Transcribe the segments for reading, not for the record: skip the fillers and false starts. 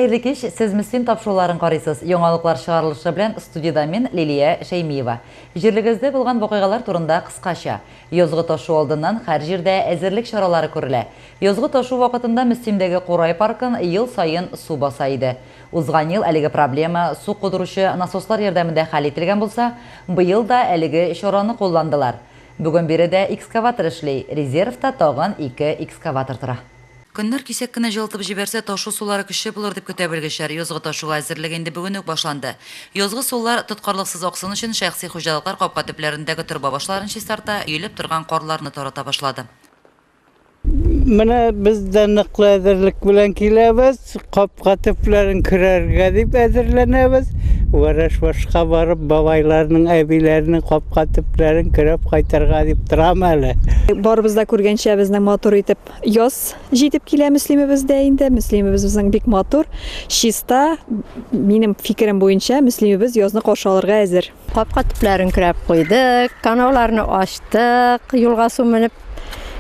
Хәерле кич, сез Мөслим тапшыруларын карыйсыз. Яңалыклар чыгарылышы белән студиядә мин, Лилия Шәймиева. Җирлегездә булган вакыйгалар турында кыскача. Язгы ташу алдыннан һәр җирдә әзерлек чаралары күрелә. Язгы ташу вакытында Мөслимдәге Курай паркын ел саен су баса иде. Узган ел әлеге проблема су кудыручы насослар ярдәмендә хәл ителгән булса, быел да әлеге чараны кулландылар. Бүген биредә экскаватор эшли, резервта тагын ике экскаватор тора. Көннәр кисәк кенә җылытып җибәрсә, ташу сулары көчле булыр дип көтә белгечләр. Язгы ташуга әзерлек инде бүген үк башланды. Язгы сулар тоткарлыксыз аксын өчен шәхси хуҗалыклар капка төпләрендәге торба башларын чистарта, өелеп торган карларны тарата башлады. Менә без дә ныклы әзерлек белән киләбез. Капка төпләрен көрәргә дип әзерләнәбез. Вәрәшбашка барып, бабайларның, әбиләрнең капка төпләрен көрәп кайтырга дип торам әле. Барыбыз да күргәнчә, безнең матур итеп яз җитеп килә Мөслимебездә инде. Мөслимебез безнең бик матур, чиста. Минем фикерем буенча, Мөслимебез язны каршы алырга әзер. Капка төпләрен көрәп куйдык, канауларны ачтык, юлга су менеп,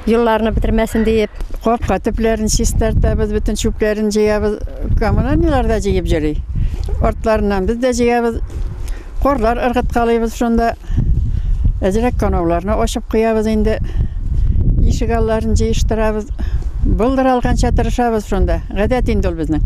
юлларны бетермәсен диеп. Капка төпләрен чистартабыз, бөтен чүпләрен җыябыз. Коммунальныйлар да җыеп йөри. Артларыннан без дә җыябыз. Карлар ыргыткалыйбыз шунда. Әзрәк канауларны ачып куябыз инде. Ишек алларын җыештырабыз. Булдыра алганча тырышабыз шунда. Гадәт инде ул безнең.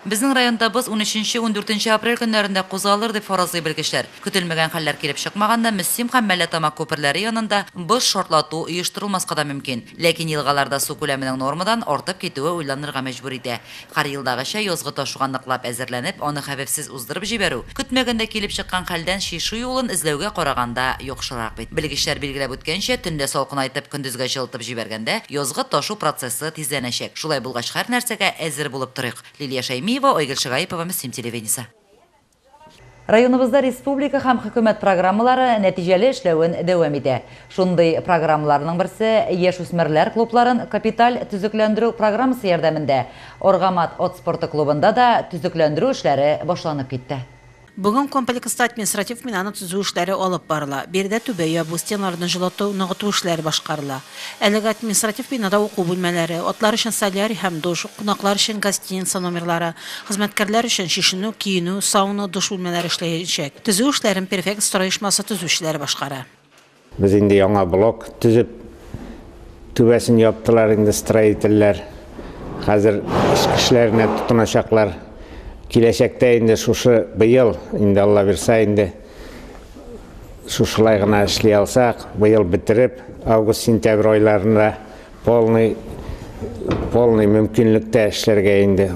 Безнең районда боз унөченче-ундүртенче апрель көннәрендә кузгалыр, дип фаразлый белгечләр. Көтелмәгән хәлләр килеп чыкмаганда, Мөслим һәм Мәлләтамак күперләре янында боз шартлату оештырылмаска да мөмкин. Ләкин елгаларда су күләменең нормадан артып китүе уйланырга мәҗбүр итә. Һәр елдагыча, язгы ташуга ныклап әзерләнеп, аны хәвефсез уздырып җибәрү, көтмәгәндә килеп чыккан хәлдән чишү юлын эзләүгә караганда яхшырак бит. Белгечләр билгеләп үткәнчә, төнлә салкынайтып, көндезгә җылытып җибәргәндә, язгы ташу процессы тизләнәчәк. Шулай булгач, һәр нәрсәгә әзер булып торыйк. Лилия Шәймиева, Айгөл Шигаипова, Мөслим телевидениесе. Районыбызда республика һәм хөкүмәт программалары нәтиҗәле эшләвен дәвам итә. Шундый программаларның берсе, яшүсмерләр клубларын капиталь төзекләндерү программасы ярдәмендә Аргамат ат спорты клубында да төзекләндерү эшләре башланып китте. Бүген комплекста административ бинаны төзү эшләре алып барыла. Биредә түбә ябу, стеналарны җылыту, ныгыту эшләре башкарыла. Әлеге административ бинада уку бүлмәләре, атлар өчен солярий һәм душ, кунаклар өчен гостиница номерлары, хезмәткәрләр өчен чишенү, киенү, сауна, душ бүлмәләре эшләячәк. Төзү эшләрен Перфект Строй оешмасы төзүчеләре башкара. Без инде яңа блок төзеп, түбәсен яптылар инде строительләр. Хәзер эчке эшләренә тотыначаклар. Киләчәктә инде шушы быел, инде Алла бирса инде шушылай гына эшли алсак, быел бетереп, август-сентябрь айларында полный полный мөмкинлектә эшләргә инде.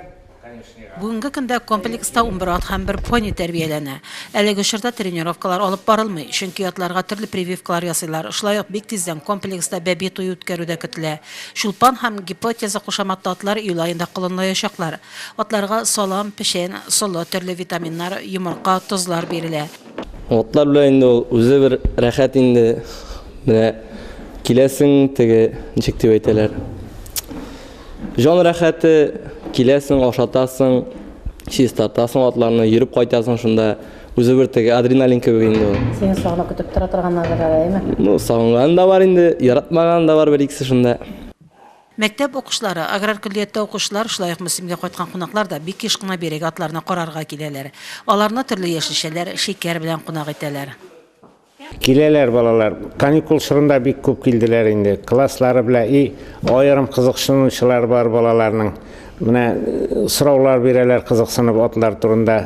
Бүгенге көндә комплекста 11 ат һәм бер пони тәрбияләнә. Әлеге чорда тренировкалар алып барылмый, чөнки атларга төрле прививкалар ясыйлар. Шулай ук бик тиздән комплекста бәби туе үткәрү дә көтелә. Чулпан һәм Гипотеза кушаматлы атлар июль аенда колынлаячаклар. Атларга салам, печән, солы, төрле витаминнар, йомырка, тозлар бирелә. Атлар белән инде ул үзе бер рәхәт инде. Менә киләсең, теге, ничек дип әйтәләр, Җан рәхәте, киләсең, ашатасың, чистартасың атларны, йөреп кайтасың шунда. Үзе бер теге адреналин кебек инде ул. Сине сагынып көтеп тора торганнардыр әле, әйеме? Ну, сагынган да бар инде, яратмаган да бар бер икесе шунда. Мәктәп укучылары, аграр көллияттә укучылар, шулай ук Мөслимгә кайткан кунаклар да бик еш кына бирегә атларны карарга киләләр. Аларны төрле яшелчәләр, шикәр белән кунак итәләр. Киләләр балалар. Каникул чорында бик күп килделәр инде. Класслары белән и аерым кызыксынучылар бар балаларның. Менә э, сораулар бирәләр кызыксынып атлар турында.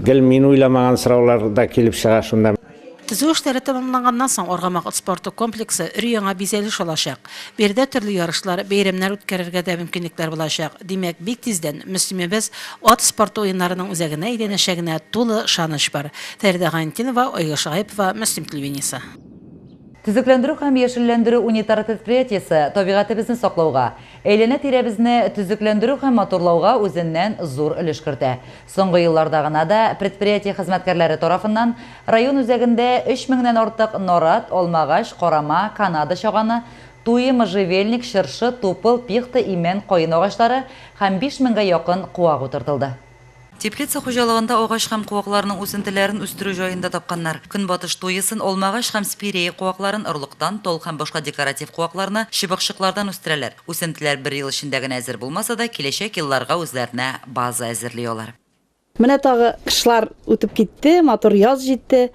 Гел мин уйламаган сораулар да килеп чыга шунда. Төзү эшләре тәмамланганнан соң Аргамак ат спорты комплексы өр-яңа бизәлеш алачак. Биредә төрле ярышлар, бәйрәмнәр үткәрергә дә мөмкинлекләр булачак. Димәк, бик тиздән Мөслимебез ат спорты уеннарының үзәгенә әйләнәчәгенә тулы ышаныч бар. Фәридә Гайнетдинова, Айгөл Шаипова, Мөслим телевидениесе. Төзекләндерү һәм яшелләндерү унитар предприятиесе табигатебезне саклауга, әйләнә-тирәбезне төзекләндерү һәм матурлауга үзеннән зур өлеш кертә. Соңгы елларда гына да предприятие хезмәткәрләре тарафыннан район үзәгендә өч меңнән артык нарат, алмагач, карама, канада чаганы, туи, можжевельник, чыршы, тупыл, пихта, имән, каен агачлары һәм биш меңгә якын куак утыртылды. Теплица хуҗалыгында агач һәм куакларның үсентеләрен үстерү җаен да тапканнар. Көнбатыш туесын, алмагач һәм спирея куакларын орлыктан, тал һәм башка декоратив куакларны чыбыкчыклардан үстерәләр. Үсентеләр бер ел эчендә генә әзер булмаса да, киләчәк елларга үзләренә база әзерли алар. Менә тагы кышлар үтеп китте, матур яз җитте.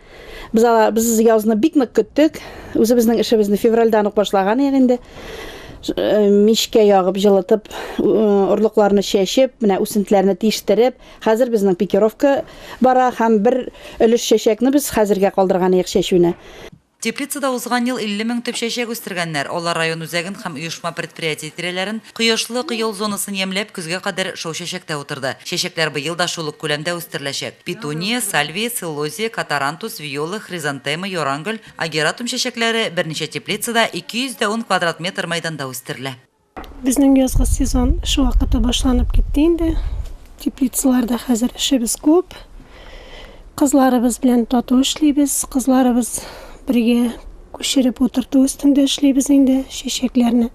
Без ала, без язны бик нык көттек. Үзебезнең эшебезне февральдән үк башлаган идек инде. Э, мичкә ягып, җылытып, э, орлыкларны чәчеп, менә үсентеләрне тиштереп, хәзер безнең пикировка бара һәм бер өлеш чәчәкне без хәзергә калдырган идек чәчүне. Теплицада узган ел 50 мең төп чәчәк үстергәннәр. Алар район үзәген һәм оешма-предприятие тирәләрен, кояшлы Кыял зонасын ямьләп, көзгә кадәр шау чәчәктә утырды. Чәчәкләр быел да шул ук күләмдә үстереләчәк. Петуния, сальвия, целлозия, катарантус, виола, хризантема, ярангөл, Агератум чәчәкләре берничә теплицада 210 квадрат метр мәйданда үстерелә. Безнең язгы сезон эш вакыты башланып китте инде. Теплицаларда хәзер эшебез күп. Кызларыбыз белән тату эшлибез. Кызларыбыз бергә күчереп утырту өстендә эшлибез инде. Чәчәкләрне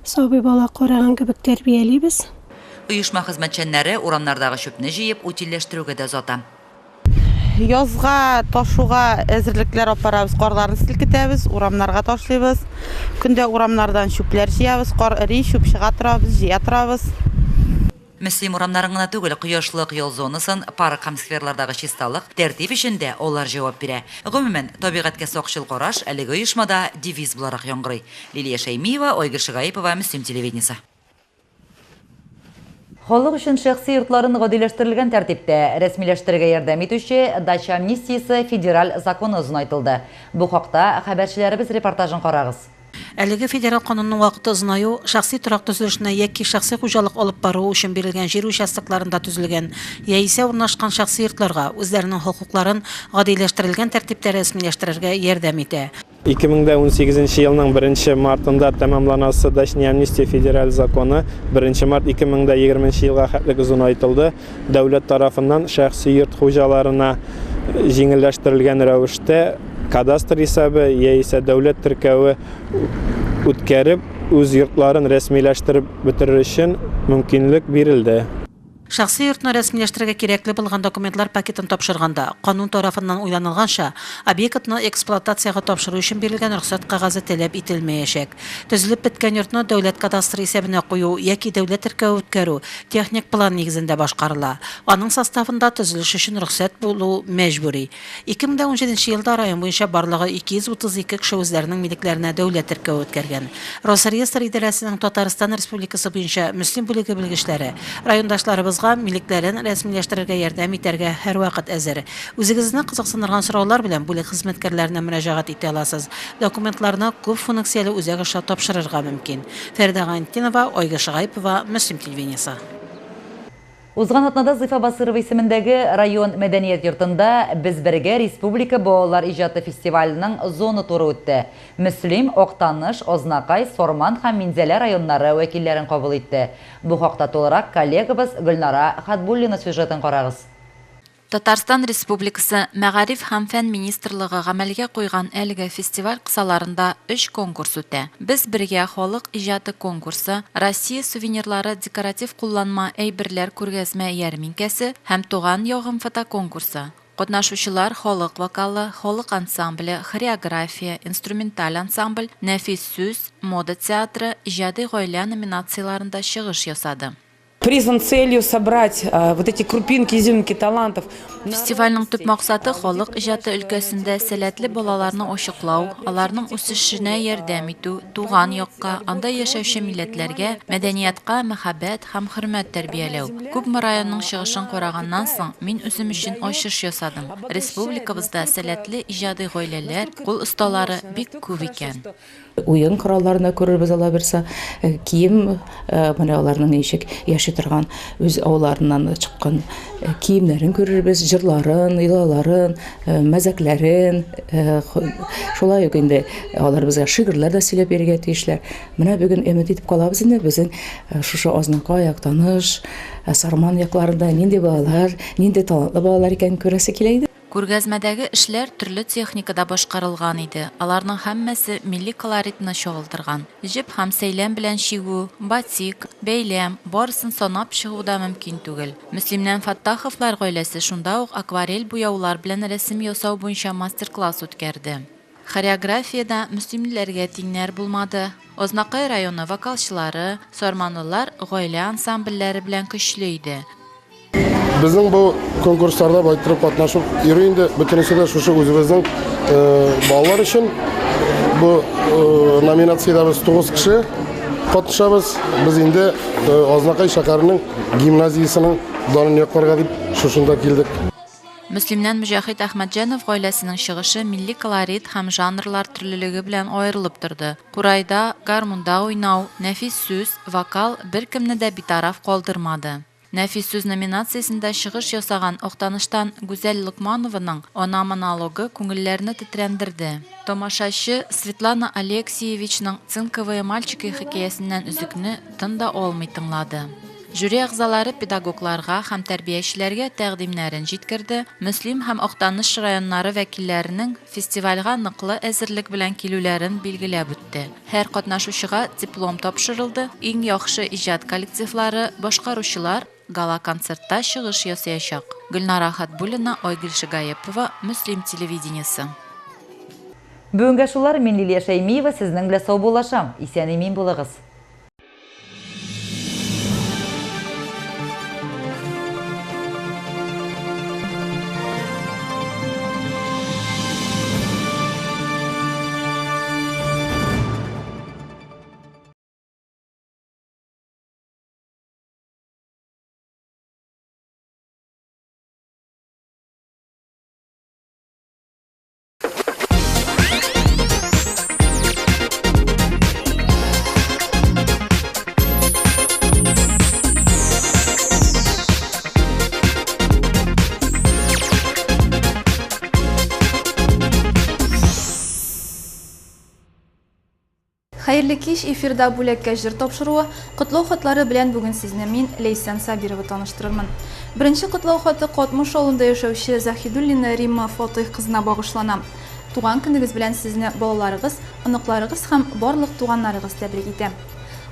сабый бала караган кебек тәрбиялибез. Оешма хезмәтчәннәре урамнардагы чүпне җыеп, утильләштерүгә дә озата. Язга ташуга әзерлекләр апарабыз, карларны селкетәбез, урамнарга ташлыйбыз. Көндә урамнардан чүпләр җыябыз, кар эри, чүп чыга торабыз, җыя торабыз. Мөслим урамнарын гына түгел, кояшлык ял зонасын, парк һәм скверлардагы чисталык, тәртип өчен дә алар җавап бирә. Гомумән, табигатькә сакчыл караш әлеге оешмада девиз буларак яңгырый. Лилия Шәймиева, Айгөл Шигаипова, Мөслим телевидениесе. Халык өчен шәхси йортларын гадиләштерелгән тәртиптә рәсмиләштерергә ярдәм итүче Дача амнистиясе федераль законы озынайтылды. Бу хакта хәбәрчеләребез репортажын карагыз. Әлеге федераль канунның вакыты озынаю шәхси торак төзелешенә яки шәхси хуҗалык алып бару өчен бирелгән җир участокларында төзелгән яисә урнашкан шәхси йортларга үзләренең хокукларын гадиләштерелгән тәртиптә рәсмиләштерергә ярдәм итә. 2018 нче елның беренче мартында тәмамланасы Дачный амнистия федераль законы беренче март 2020 нче елга хәтлек озынайтылды. Дәүләт тарафыннан шәхси йорт хуҗаларына җиңелләштерелгән рәвештә кадастр исәбе яисә дәүләт теркәве үткәреп, үз йортларын рәсмиләштереп бетерер өчен мөмкинлек бирелде. Шәхси йортны рәсмиләштерергә кирәкле булган документлар пакетын тапшырганда, канун тарафыннан уйланылганча, объектны эксплуатациягә тапшыру өчен бирелгән рөхсәт кәгазе таләп ителмәячәк. Төзелеп беткән йортны дәүләт кадастры исәбенә кую яки дәүләт теркәве үткәрү техник план нигезендә башкарыла. Аның составында төзелеш өчен рөхсәт булу мәҗбүри. 2017 нче елда район буенча барлыгы 232 кеше үзләренең милекләренә дәүләт теркәве үткәргән. Росреестр идарәсенең Татарстан Республикасы буенча Мөслим бүлеге белгечләре райондашларыбызга милекләрен рәсмиләштерергә ярдәм итәргә һәрвакыт әзер. Үзегезне кызыксындырган сораулар белән бүлек хезмәткәрләренә мөрәҗәгать итә аласыз. Документларны күп функцияле үзәк аша тапшырырга мөмкин. Фәридә Гайнетдинова, Айгөл Шагаипова, Мөслим телевидениесе. Узган атнада Зыйфа Басырова исемендәге район мәдәният йортында Без бергә республика балалар иҗаты фестиваленең зона туры үтте. Мөслим, Актаныш, Азнакай, Сарман һәм Минзәлә районнары вәкилләрен кабул итте. Бу хакта тулырак коллегабыз Гөлнара Хатбуллина сюжетын карагыз. Татарстан Республикасы Мәгариф һәм фән министрлыгы гамәлгә куйган әлеге фестиваль кысаларында өч конкурс үтә, Без бергә халык иҗаты конкурсы, Россия сувенирлары декоратив кулланма әйберләр күргәзмә-ярминкәсе һәм Туган ягым фотоконкурсы. Катнашучылар халык вокалы, халык ансамбле, хореография, инструменталь ансамбль, нәфис сүз, мода театры, иҗади гаилә номинацияләрендә чыгыш ясады. Призван целью собрать вот эти крупинки, изюминки талантов. Фестивальнең төп максаты, халык иҗаты өлкәсендә сәләтле балаларны ачыклау, аларның үсешенә ярдәм итү, туган якка, анда яшәүче милләтләргә, мәдәниятка мәхәббәт һәм хөрмәт тәрбияләү. Күпме районның чыгышын караганнан соң, мин үзем өчен ачыш ясадым, республикабызда сәләтле иҗади гаиләләр, кул осталары бик күп икән. Уен коралларын да күрербез алабирса, кием, менә аларның ничек яши торган үз авылларыннан чыккан киемнәрен күрербез, җырларын, йолаларын, мәзәкләрен. Шулай ук инде алар безгә шигырьләр дә сөйләп бирергә тиешләр. Менә бүген өмет итеп калабыз инде, безнең шушы Азнакай, Актаныш, Сарман якларында нинди балалар, нинди талантлы балалар икәнен күрәсе килә иде. Күргәзмәдәге эшләр төрле техникада башкарылган иде, аларның һәммәсе милли колоритны чагылдырган. Җеп һәм сәйлән белән чигү, батик, бәйләм, барысын санап чыгу да мөмкин түгел. Мөслимнән Фәттаховлар гаиләсе шунда ук акварель буяулар белән рәсем ясау буенча мастер-класс үткәрде. Хореографиядә мөслимлеләргә тиңнәр булмады. Азнакай районы вокалчылары, сарманлылар гаилә ансамбльләре белән көчле иде. Безнең бу конкурсларда байтырып катнашып йөрү инде бөтенесе дә шушы үзебезнең балалар өчен. Бу номинациядә без 9 кеше катнашабыз. Без инде Азнакай шәһәренең гимназиясенең данын якларга дип шушында килдек. Мөслимнән Мөҗәһит Әхмәтҗанов гаиләсенең чыгышы милли колорит һәм жанрлар төрлелеге белән аерылып торды. Курайда, гармунда уйнау, нәфис сүз, вокал беркемне дә битараф калдырмады. Нәфис сүз номинациясендә чыгыш ясаган Актаныштан Гүзәл Локманованың Ана монологы күңелләрне тетрәндерде. Тамашачы Светлана Алексиевичның Цинковые мальчики хикәясеннән өзекне тын да алмый тыңлады. Жюри әгъзалары педагогларга һәм тәрбиячеләргә тәкъдимнәрен җиткерде, Мөслим һәм Актаныш районнары вәкилләренең фестивальгә ныклы әзерлек белән килүләрен билгеләп үтте. Һәр катнашучыга диплом тапшырылды, иң яхшы иҗат коллективлары, башкаручылар гала-концертта чыгыш ясаячак. Гөлнара Хатбуллина, Айгөл Шигаепова, Мөслим телевидениесе. Бүгенгә шулар, мин Лилия Шәймиева сезнең белән саубуллашам. Исән-имин булыгыз. Хәерле кич, эфирда Бүләккә җыр тапшыруы. Котлау хатлары белән бүген сезне мин, Ләйсән Сабирова таныштырырмын. Беренче котлау хаты Катмыш авылында яшәүче Заһидуллина Римма Фатыйх кызына багышлана. Туган көнегез белән сезне балаларыгыз, оныкларыгыз һәм барлык туганнарыгыз тәбрик итә.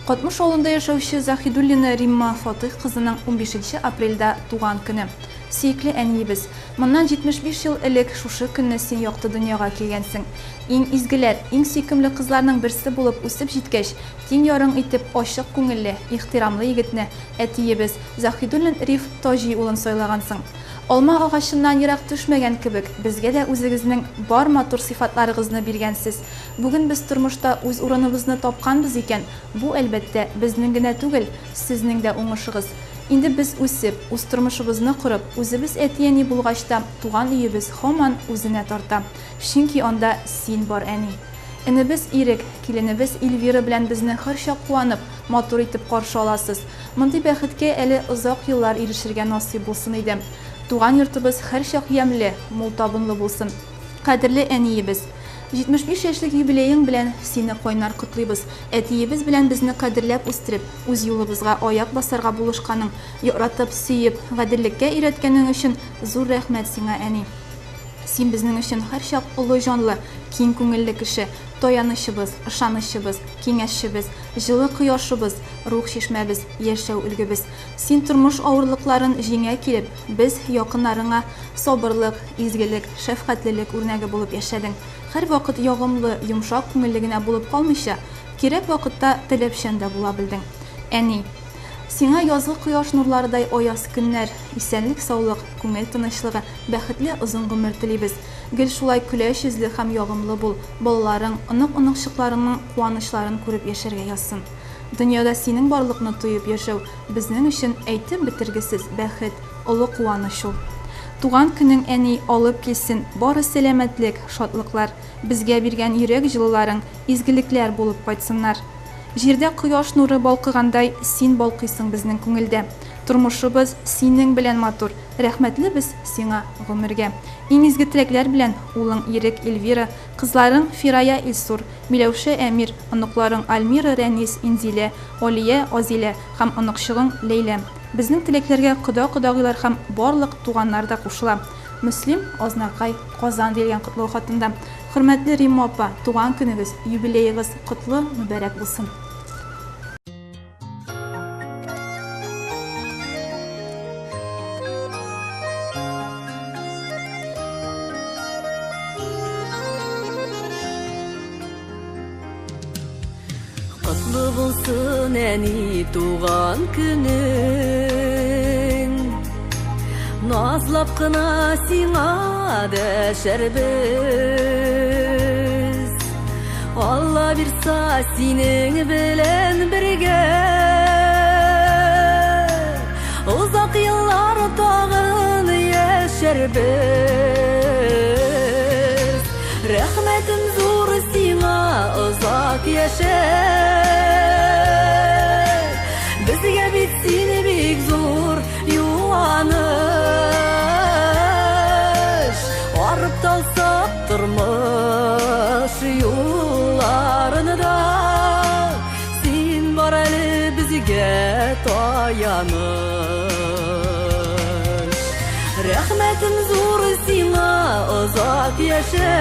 Катмыш авылында яшәүче Заһидуллина Римма Фатыйх кызының унбишенче апрельдә туган көне. Сөекле әниебез, моннан 75 ел элек шушы көнне син якты дөньяга килгәнсең. Иң изгеләр, иң сөйкемле кызларның берсе булып үсеп җиткәч, тиң ярың итеп ачык күңелле, ихтирамлы егетне, әтиебез, Заһидуллин Риф Таҗи улын сайлагансың. Алма агачыннан ерак төшмәгән кебек, безгә дә үзегезнең бар матур сыйфатларыгызны биргәнсез. Бүген без тормышта үз урыныбызны тапканбыз икән, бу, әлбәттә, безнең генә түгел, сезнең дә уңышыгыз. Инде без үсеп, үз тормышыбызны корып, үзебез әти-әни булгач та, туган өебез һаман үзенә тарта. Чөнки анда син бар, әни. Энебез Ирек, киленебез Эльвира белән безне һәрчак куанып, матур итеп каршы аласыз. Мондый бәхеткә әле озак еллар ирешергә насыйп булсын иде. Туган йортыбыз һәрчак ямьле, мул табынлы булсын. Кадерле әниебез! 75 яшьлек юбилеең белән сине кайнар котлыйбыз. Әтиебез белән безне кадерләп үстереп, үз юлыбызга аяк басарга булышканың, яратып, сөеп, гаделлеккә өйрәткәнең өчен зур рәхмәт сиңа, әни. Син безнең өчен һәрчак олы җанлы, киң күңелле кеше, таянычыбыз, ышанычыбыз, киңәшчебез, җылы кояшыбыз, рух чишмәбез, яшәү өлгебез. Син тормыш авырлыкларын җиңә килеп, без, якыннарыңа сабырлык, изгелек, шәфкатьлелек үрнәге булып яшәдең. Һәрвакыт ягымлы, йомшак күңелле генә булып калмыйча, кирәк вакытта таләпчән дә була белдең. Әни! Сиңа язгы кояш нурларыдай аяз көннәр, исәнлек-саулык, күңел тынычлыгы, бәхетле озын гомер телибез. Гел шулай көләч йөзле һәм ягымлы бул, балаларың, онык-оныкчыкларыңның куанычларын күреп яшәргә язсын. Дөньяда синең барлыкны тоеп яшәү, безнең өчен әйтеп бетергесез бәхет, олы куаныч ул. Туган көнең, әни, алып килсен бары сәламәтлек, шатлыклар, безгә биргән йөрәк җылыларың изгелекләр булып кайтсыннар. Җирдә кояш нуры балкыгандай, син балкыйсың безнең күңелдә. Тормышыбыз синең белән матур, рәхмәтле без сиңа гомергә. Иң изге теләкләр белән, улың Ирек, Эльвира, кызларың Фирая, Илсур, Миләүшә, Әмир, оныкларың Альмира, Рәнис, Инзилә, Алия, Азилә һәм оныкчыгың Ләйлә. Безнең теләкләргә кода-кодагыйлар һәм барлык туганнар да кушыла. Мөслим, Азнакай, Казан диелгән котлау хатында. Хөрмәтле Римма апа, туган көнегез, юбилеегыз котлы, мөбарәк булсын! Котлы булсын, әни, туган көнең. Назлап кына сиңа дәшәрбез. Алла бирса, синең белән бергә озак еллар тагын яшәрбез. Рәхмәтем зур сиңа, озак яшә. Безгә бит син бик зур юаныч. Арып талсак тормыш юлларында, син бар әле безгә таяныч. Рәхмәтем зур сиңа, озак яшә.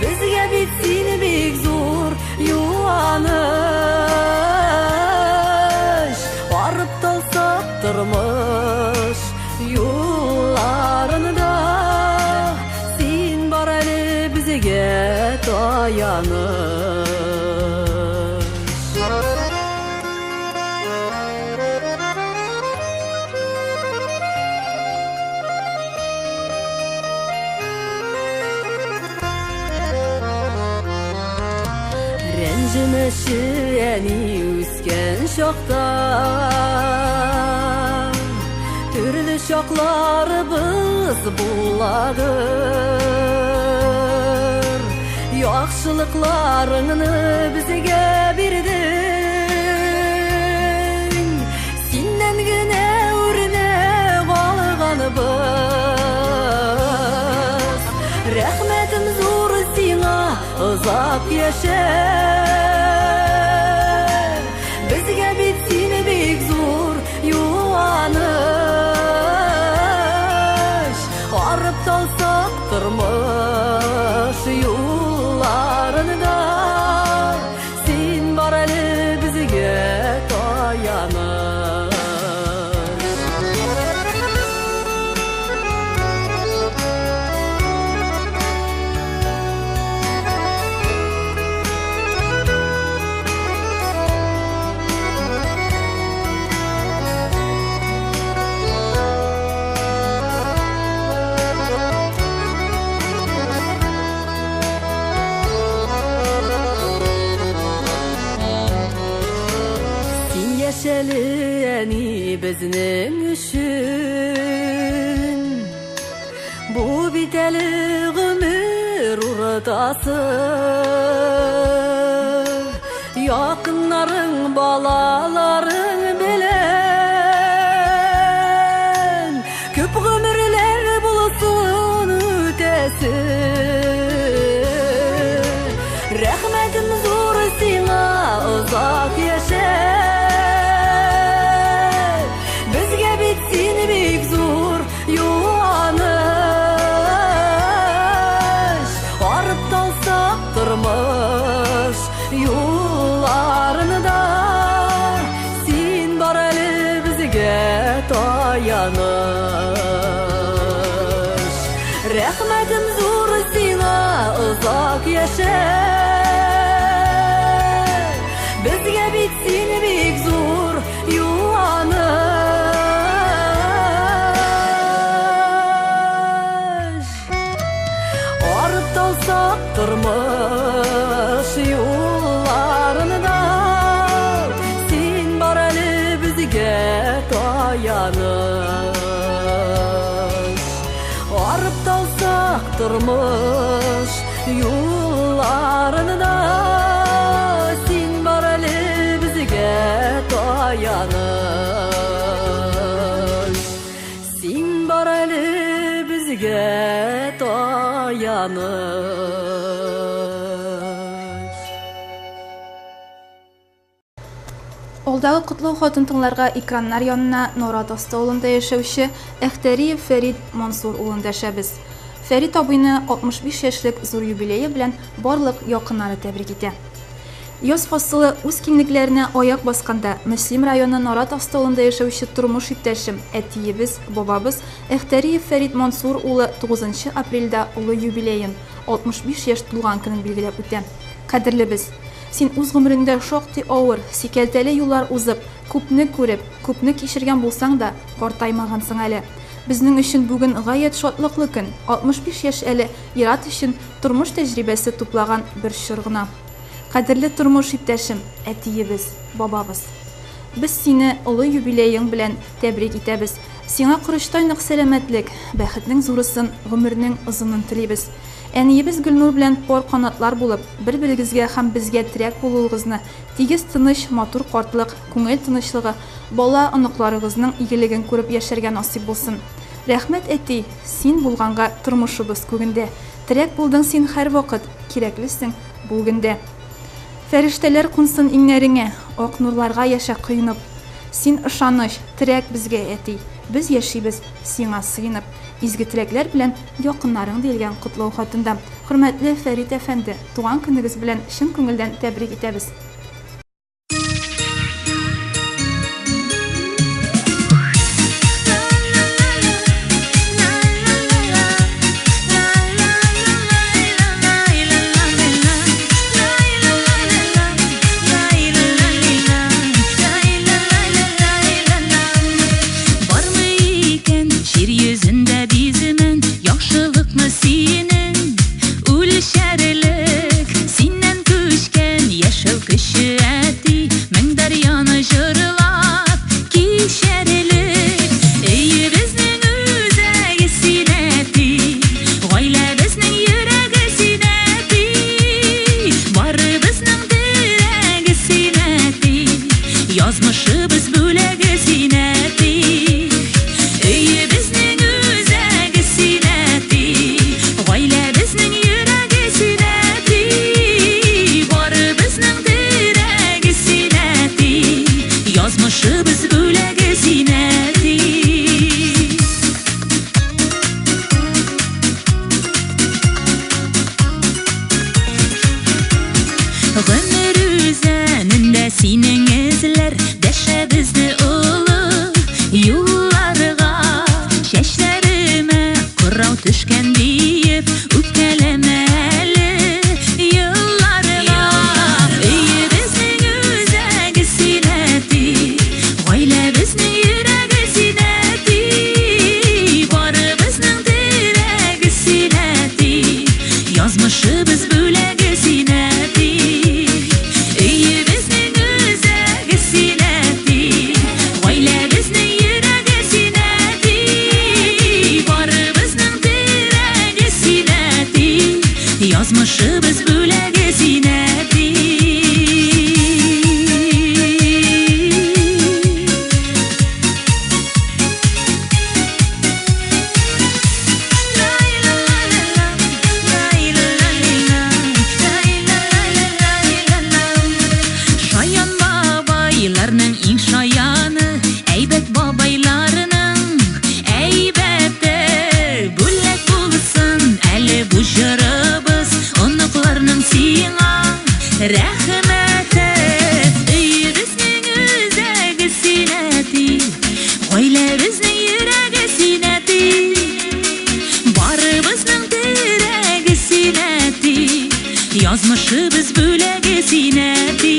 Безгә бит син бик зур юаныч. Арып талсак тормыш юлларында, син бар әле безгә таяныч. Рәнҗемәче әни үскән чакта, төрле чакларыбыз буладыр. Яхшылыкларыңны безгә бирдең, синнән генә үрнәк алганыбыз. Рәхмәтем зур сиңа, озак яшә. Безгә бит син бик зур юаныч. Арып талсак тормыш юлларында, син бар әле безгә таяныч. Син яшәле, әни, безнең өчен. Бу бит әле гомер уртасы. Якыннарың, балаларың белән күп гомерләр булсын үтәсе. Рәхмәтем зур сиңа, озак яшә. Безгә бит син бик зур юаныч. Арып талсак тормыш юлларында, син бар әле безгә таяныч. Рәхмәтем зур сиңа, озак яшә. Безгә бит син бик зур юаныч. Арып талсак тормыш юлларында, син бар әле безгә таяныч. Арып талсак тормыш юлларында, син бар әле безгә таяныч. Син бар әле безгә таяныч. Алдагы котлау хатын тыңларга экраннар янына Нарат Асты авылында яшәүче Әхтәриев Фәрит Мансур улын дәшәбез. Фәрит абыйны 65 яшьлек зур юбилее белән барлык якыннары тәбрик итә. Яз фасылы үз киңлекләренә аяк басканда, Мөслим районы Нарат Асты авылында яшәүче тормыш иптәшем, әтиебез, бабабыз Әхтәриев Фәрит Мансур улы 9 апрельдә олы юбилеен, 65 яшь тулган көнен билгеләп үтә. Кадерлебез! Син үз гомереңдә шактый авыр, сикәлтәле юллар узып, күпне күреп, күпне кичергән булсаң да, картаймагансың әле. Безнең өчен бүген гаять шатлыклы көн, 65 яшь әле ир-ат өчен тормыш тәҗрибәсе туплаган бер чор гына. Кадерле тормыш иптәшем, әтиебез, бабабыз! Без сине олы юбилеең белән тәбрик итәбез. Сиңа корычтай нык сәламәтлек, бәхетнең зурысын, гомернең озынын телибез. Әниебез Гөлнур белән пар канатлар булып, бер-берегезгә һәм безгә терәк булуыгызны, тигез, тыныч, матур картлык, күңел тынычлыгы, бала, оныкларыгызның игелеген күреп яшәргә насыйп булсын. Рәхмәт, әти, син булганга тормышыбыз күгендә. Терәк булдың син һәрвакыт, кирәклесең бүген дә. Фәрештәләр кунсын иңнәреңә, ак нурларга яшә коенып. Син ышаныч, терәк безгә, әти, без яшибез сиңа сыенып. Изге теләкләр белән якыннарың, диелгән котлау хатында. Хөрмәтле Фәрит әфәнде, туган көнегез белән чын күңелдән тәбрик итәбез! Бармы икән җир йөзендә биземен Яхшылыкны синең үлчәрлек Синнән күчкән яшәү көче әти Мең дәрьяны җырлап кичәрлек Өебезнең үзәге син әти Гаиләбезнең йөрәге син әти Барыбызның терәге син әти Язмышыбыз бүләге син әти Өебезнең үзәге син әти Гаиләбезнең йөрәге син әти Барыбызның терәге син әти Язмышыбыз бүләге син әти Гомер үзәнендә синең эзләр Дәшә безне олы юлларга Чәчләремә кырау төшкән диеп Үпкәләмә әле елларга Өебезнең үзәге син әти Гаиләбезнең йөрәге син әти Барыбызның терәге син әти Язмышыбыз бүләге син әти Өебезнең үзәге син әти Гаиләбезнең йөрәге син әти Барыбызның терәге син әти Язмышыбыз бүләге син әти Шаян бабайларның иң шаяны, әйбәт бабайларның әйбәте. Бүләк булсын әле бу җырыбыз, оныкларның сиңа рәхмәте. Өебезнең үзәге син әти, гаиләбезнең йөрәге син әти. Барыбызның терәге син әти, язмышыбыз бүләге син әти.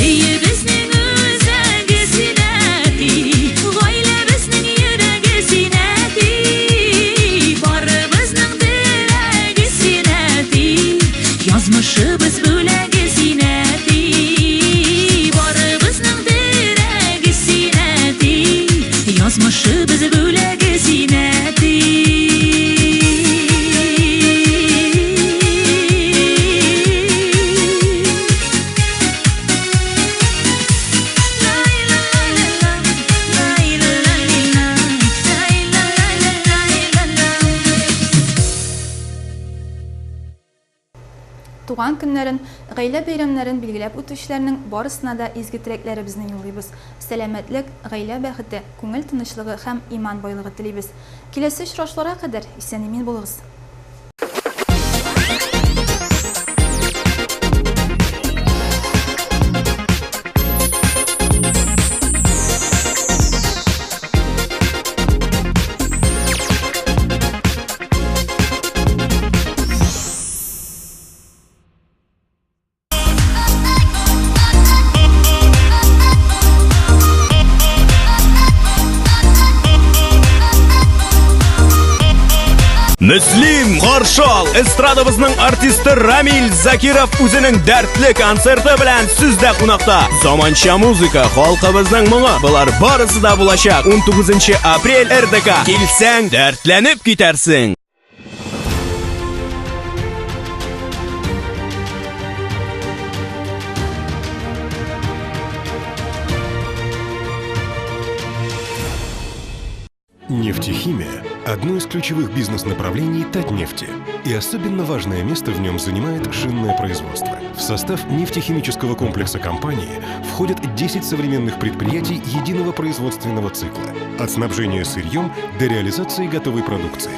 Өебезнең үзәге син әти, гаиләбезнең йөрәге син әти. Барыбызның терәге син әти, язмышыбыз бүләге син әти. Барыбызның терәге син әти, язмышыбыз бүләге син әти. Туган көннәрен, гаилә бәйрәмнәрен билгеләп үтүчеләрнең барысына да изге теләкләребезне юллыйбыз. Сәламәтлек, гаилә бәхете, күңел тынычлыгы һәм иман байлыгы телибез. Киләсе очрашуларга кадәр исән-имин булыгыз! Мөслим, каршы ал! Эстрадабызның артисты Рамил Закиров үзенең дәртле концерты белән сездә кунакта. Заманча музыка, халкыбызның моңы, болар барысы да булачак. 19 апрель РДК. Килсәң, дәртләнеп китәрсең. Нефтехимия – одно из ключевых бизнес-направлений Татнефти. И особенно важное место в нем занимает шинное производство. В состав нефтехимического комплекса компании входят 10 современных предприятий единого производственного цикла. От снабжения сырьем до реализации готовой продукции.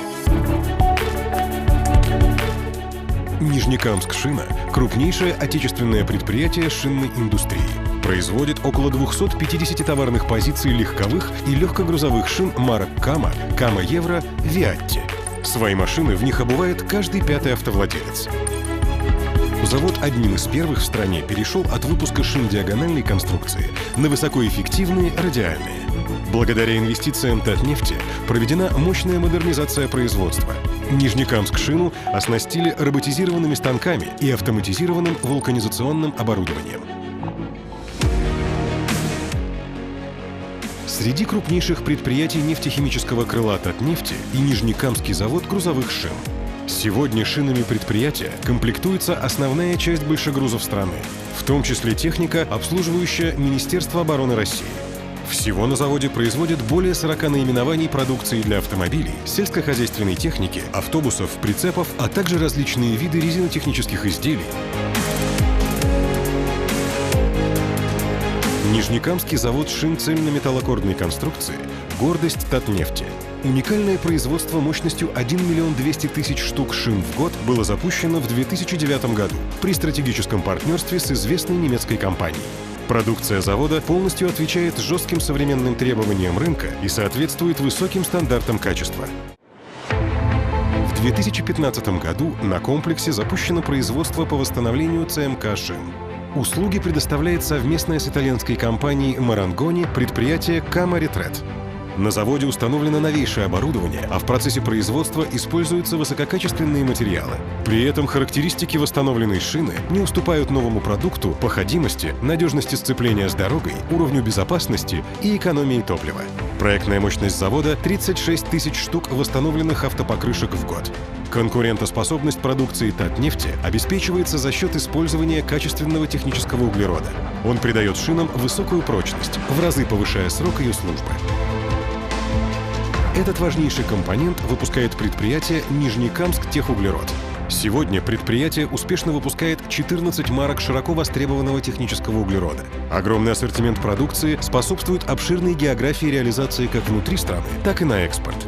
Нижнекамск-Шина – крупнейшее отечественное предприятие шинной индустрии. Производит около 250 товарных позиций легковых и легкогрузовых шин марок «Кама», «Кама Евро», «Виатти». Свои машины в них обувает каждый пятый автовладелец. Завод одним из первых в стране перешел от выпуска шин диагональной конструкции на высокоэффективные радиальные. Благодаря инвестициям Татнефти проведена мощная модернизация производства. Нижнекамск-Шину оснастили роботизированными станками и автоматизированным вулканизационным оборудованием. Среди крупнейших предприятий нефтехимического крыла Татнефти и Нижнекамский завод грузовых шин. Сегодня шинами предприятия комплектуется основная часть большегрузов страны, в том числе техника, обслуживающая Министерство обороны России. Всего на заводе производят более 40 наименований продукции для автомобилей, сельскохозяйственной техники, автобусов, прицепов, а также различные виды резинотехнических изделий. Нижнекамский завод шин цельнометаллокордной конструкции – гордость Татнефти. Уникальное производство мощностью 1 миллион 200 тысяч штук шин в год было запущено в 2009 году при стратегическом партнерстве с известной немецкой компанией. Продукция завода полностью отвечает жестким современным требованиям рынка и соответствует высоким стандартам качества. В 2015 году на комплексе запущено производство по восстановлению ЦМК шин. Услуги предоставляет совместное с итальянской компанией «Марангони» предприятие «Кама Ретрет». На заводе установлено новейшее оборудование, а в процессе производства используются высококачественные материалы. При этом характеристики восстановленной шины не уступают новому продукту по ходимости, надежности сцепления с дорогой, уровню безопасности и экономии топлива. Проектная мощность завода – 36 тысяч штук восстановленных автопокрышек в год. Конкурентоспособность продукции Татнефти обеспечивается за счет использования качественного технического углерода. Он придает шинам высокую прочность, в разы повышая срок ее службы. Этот важнейший компонент выпускает предприятие «Нижнекамск-Техуглерод». Сегодня предприятие успешно выпускает 14 марок широко востребованного технического углерода. Огромный ассортимент продукции способствует обширной географии реализации как внутри страны, так и на экспорт.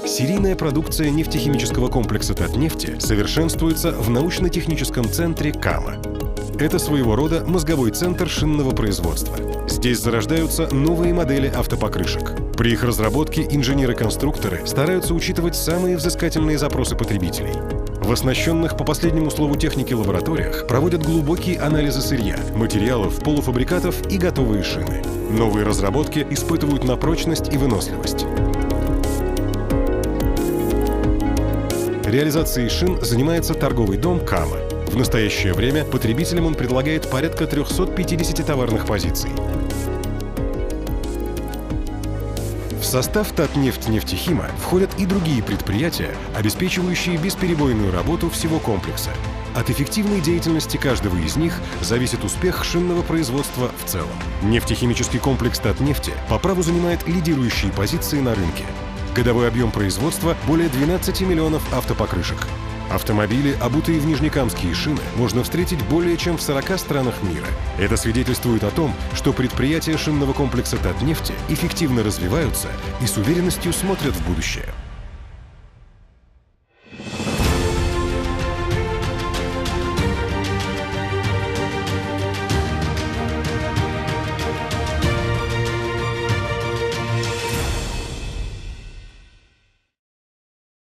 Серийная продукция нефтехимического комплекса «Татнефти» совершенствуется в научно-техническом центре «Кама». Это своего рода мозговой центр шинного производства. Здесь зарождаются новые модели автопокрышек. При их разработке инженеры-конструкторы стараются учитывать самые взыскательные запросы потребителей. В оснащенных по последнему слову техники лабораториях проводят глубокие анализы сырья, материалов, полуфабрикатов и готовые шины. Новые разработки испытывают на прочность и выносливость. Реализацией шин занимается торговый дом «Кама». В настоящее время потребителям он предлагает порядка 350 товарных позиций. В состав «Татнефть-Нефтехима» входят и другие предприятия, обеспечивающие бесперебойную работу всего комплекса. От эффективной деятельности каждого из них зависит успех шинного производства в целом. Нефтехимический комплекс «Татнефти» по праву занимает лидирующие позиции на рынке. Годовой объем производства – более 12 миллионов автопокрышек. Автомобили, обутые в нижнекамские шины, можно встретить более чем в 40 странах мира. Это свидетельствует о том, что предприятия шинного комплекса «Татнефти» эффективно развиваются и с уверенностью смотрят в будущее.